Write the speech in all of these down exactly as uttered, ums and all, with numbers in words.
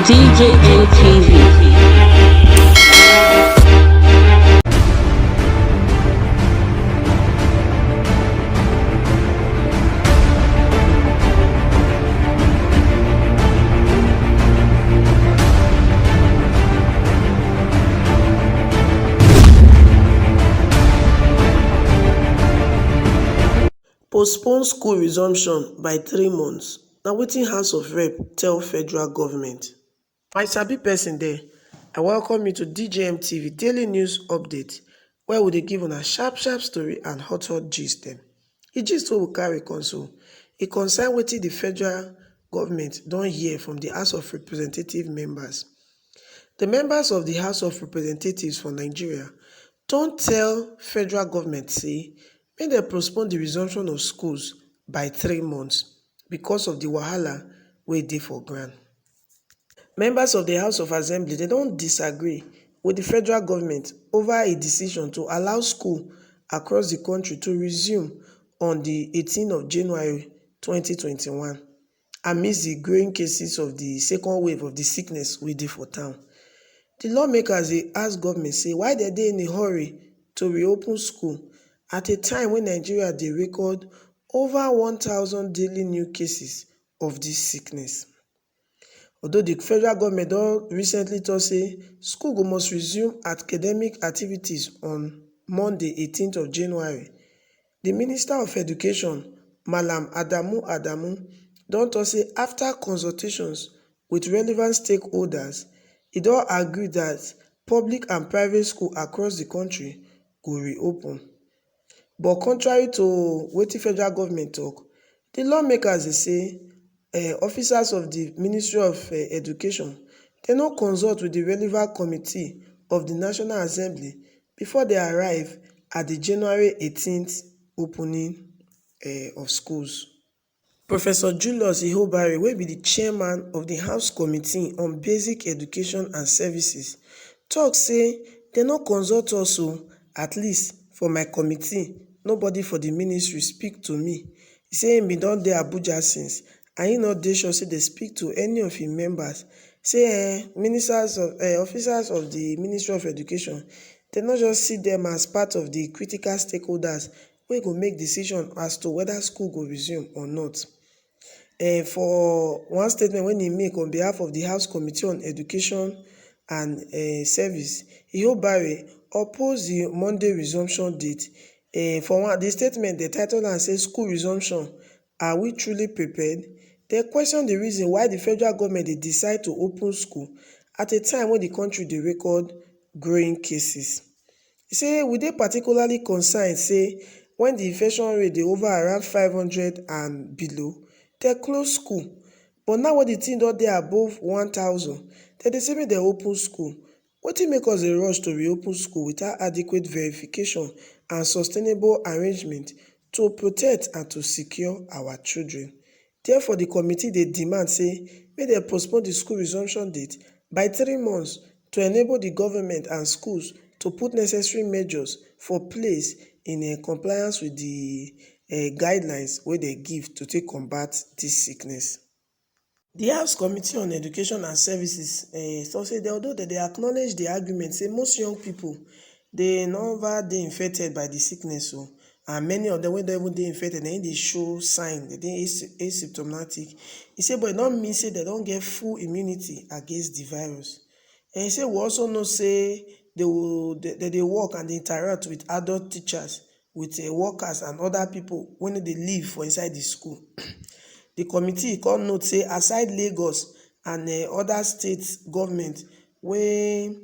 D J N T V. Postpone school resumption by three months. Na wetin House of Rep tell federal government. My sabi person there, I welcome you to D J M T V daily news update, where we dey give una sharp sharp story and hot hot gist dem. The gist wey we carry come so, e concern wetin the federal government don hear from the House of Representative members. The members of the House of Representatives for Nigeria don tell federal government say make dem postpone the resumption of schools by three months because of the wahala wey dey for ground. Members of the House of Assembly, they don disagree with the federal government over a decision to allow school across the country to resume on the eighteenth of January twenty twenty-one, amidst the growing cases of the second wave of the sickness wey dey for town. The lawmakers dey ask government say why dem dey in a hurry to reopen school at a time when Nigeria dey record over one thousand daily new cases of this sickness. Although the federal government don recently talk say school go must resume academic activities on Monday, eighteenth of January, the Minister of Education, Malam Adamu Adamu, don talk say after consultations with relevant stakeholders, e don agree that public and private school across the country go reopen. But contrary to wetin federal government talk, the lawmakers dey say eh, officers of the Ministry of eh, Education, they no consult with the relevant committee of the National Assembly before they arrive at the January eighteenth opening eh, of schools. Professor Julius Ihobare, wey be the chairman of the House Committee on Basic Education and Services, talk say they no consult us o, at least for my committee, nobody for the ministry speak to me. He say he bin don dey Abuja since, and he no dey sure say they speak to any of him members. Say eh, ministers of eh, officers of the Ministry of Education, they no just see them as part of the critical stakeholders wey go make decision as to whether school go resume or not. Eh, for one statement wey he make on behalf of the House Committee on Education and eh, Service, Ihobare oppose the Monday resumption date. Eh, for one, the statement, they title am say school resumption, are we truly prepared? They question the reason why the federal government dey decide to open school at a time when the country dey record growing cases. He say we dey particularly concerned say when the infection rate dey over around five hundred and below, they close school. But now when the thing don dey above one thousand, they dey say make they open school. Wetin make us dey rush to reopen school without adequate verification and sustainable arrangement to protect and to secure our children? Therefore, the committee dey demand say make dem postpone the school resumption date by three months to enable the government and schools to put necessary measures for place in eh, compliance with the eh, guidelines wey dem give to take combat this sickness. The House Committee on Education and Services eh, talk say they, although they dey acknowledge the argument say most young people dey never dey infected by the sickness o, and many of them wey don even dey infected, dem dey show sign, dem dey asy- asymptomatic. E say, but e no mean say dem don get full immunity against the virus. And e say we also know say they will they, they dey work and dey interact with adult teachers, with uh, workers and other people wey no dey live for inside the school. The committee come note say aside Lagos and uh, other state government wey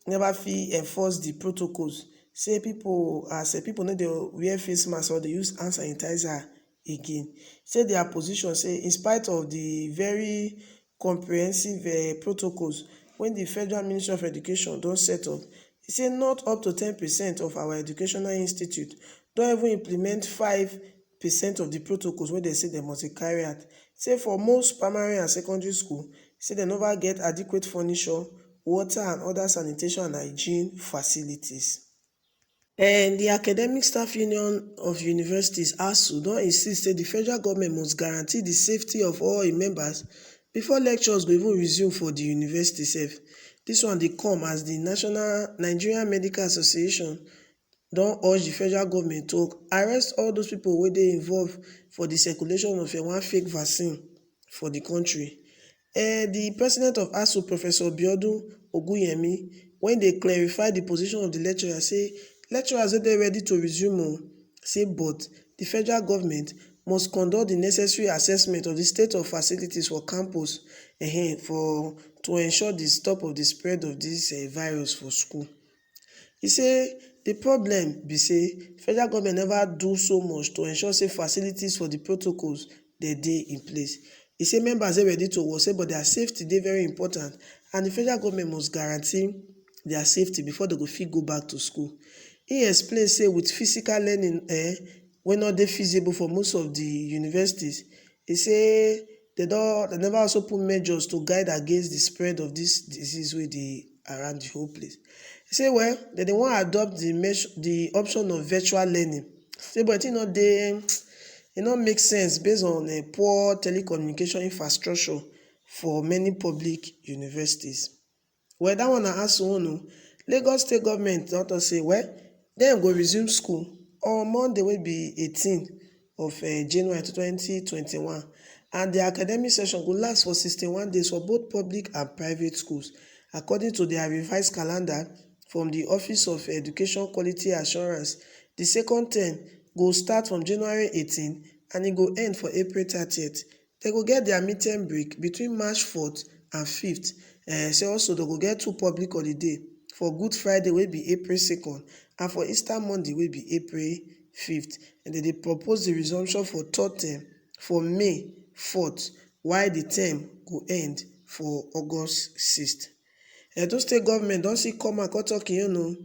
never fit enforce the protocols, say people as uh, people no dey wear face mask or dey use hand sanitizer again. Say their position say in spite of the very comprehensive uh, protocols wey the Federal Ministry of Education don set up, e say not up to ten percent of our educational institute don even implement five percent of the protocols wey dem say dem must dey carry out. Say for most primary and secondary school, say dem never get adequate furniture, water and other sanitation and hygiene facilities. And the Academic Staff Union of Universities, ASU, don insist say the federal government must guarantee the safety of all im members before lectures go even resume for di university sef. Dis one dey come as di National Nigerian Medical Association don urge di federal government to arrest all those pipo wey dey involved for di circulation of one fake vaccine for di kontri. Di president of ASUU, Professor Biodun Ogunyemi, wen dey clarify di position of di lecturers, say lecturers no dey ready to resume o, say but di federal government must conduct di necessary assessment of di state of facilities for campus, um for to ensure di stop of di spread of dis um virus for school. E say di problem be say federal government neva do so much to ensure say facilities for di protocols dem dey in place. E say members dey ready to work, say but dia safety dey very important and di federal government must guarantee dia safety before dem go fit go back to school. Im explain say wit physical learning um wey no dey feasible for most of di universities, e say dem don dem neva also put measures to guide against di spread of dis disease wey dey around di whole place. E say well, dem dey wan adopt di measure di option of virtual learning, say but e no dey e no make sense base on um poor telecommunication infrastructure for many public universities. Well, dat one na ASUU own o. Lagos State Government don tok say well, dem go resume school on Monday wey be eighteen of um January twenty twenty one, and di academic session go last for sixty one days for both public and private schools, according to dia revised calendar from di Office of Education Quality Assurance. Di second term go start from January eighteen and e go end for April thirtieth. Dem go get dia midterm break between March fourth and fifth, um say also dem go get two public holiday for Good Friday wey be April second and for Easter Monday wey be April fifth. And dem dey propose di resumption for third term for May fourth, while di term go end for August sixth. Edo State Government don still come out come tok im own o.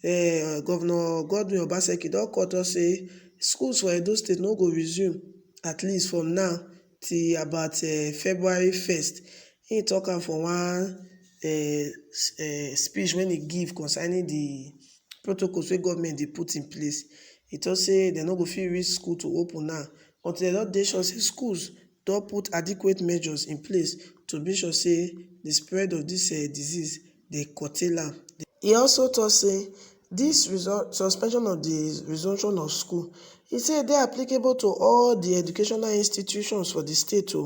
um Governor Godwin Obaseki don come tok say schools for Edo State no go resume, at least from now till about um February first. Im tok am for one um um speech wen e give concerning di protocols wey government dey put in place. E tok say dem no go fit reach school to open now until dem don dey sure say schools don put adequate measures in place to make sure say di spread of dis um disease dey curtail am. E also tok say dis result suspension of di resumption of school, e say e dey applicable to all di educational institutions for di state o.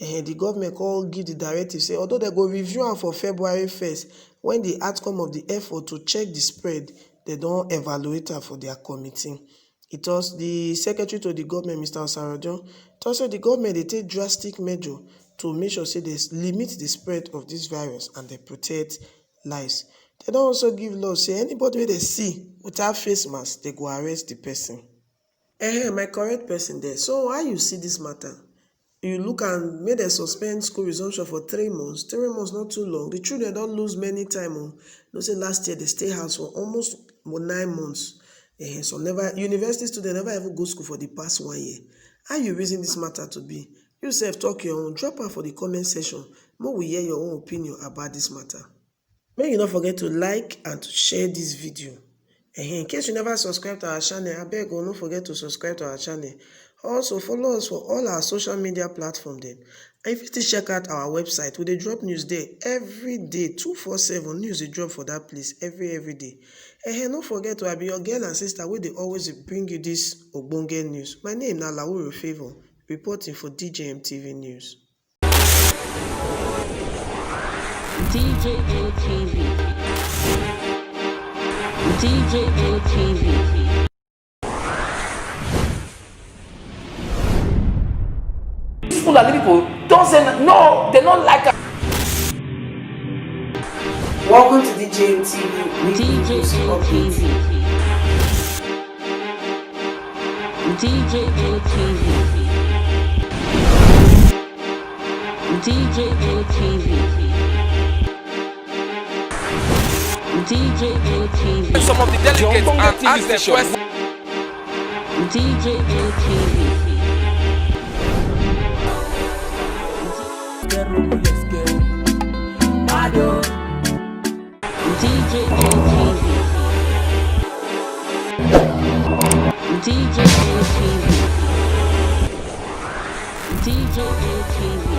um Di government come give di directive say although dem go review am for February first, wen di outcome of di effort to check di spread, dem don evaluate am for dia committee. E tok di secretary to di government, Mister Osarojo, tok say di government dey take drastic measure to make sure say dem limit di spread of dis virus and dem protect lives. Dem don also give law say anybody wey dem see without face mask, dem go arrest di pesin. Ehen, my correct pesin there. So how you see dis mata? You look am, make dem suspend school resumption for three months. Three months no too long. Di children don lose many time o. You know say last year dem stay house for almost nine months. Ehen, some neva university students neva even go school for di past one year. How you reason dis mata to be? You sef tok your own, drop am for di comment section make we hear your own opinion about dis mata. Make you no forget to like and to share dis video. Ehen, in case you neva subscribe to our channel, abeg o, no forget to subscribe to our channel. Also follow us for all our social media platform dem, and you fit still check out our website, we dey drop news there everyday, two four seven news dey drop for dat place every everyday. Ehen, no forget o, I be your girl and sister wey dey always dey bring you dis ogbonge news. My name na Lawuro Favour, reporting for D J M T V News. D J M T V. D J M T V. Dis Fulani pipo don say no, dem no like am. Welcome to D J M T V. D J M T V. D J M T V. D J M T V. D J M T V. Some of the delegates and ask them questions. D J M T V. D J M T V. D J M T V. D J M T V.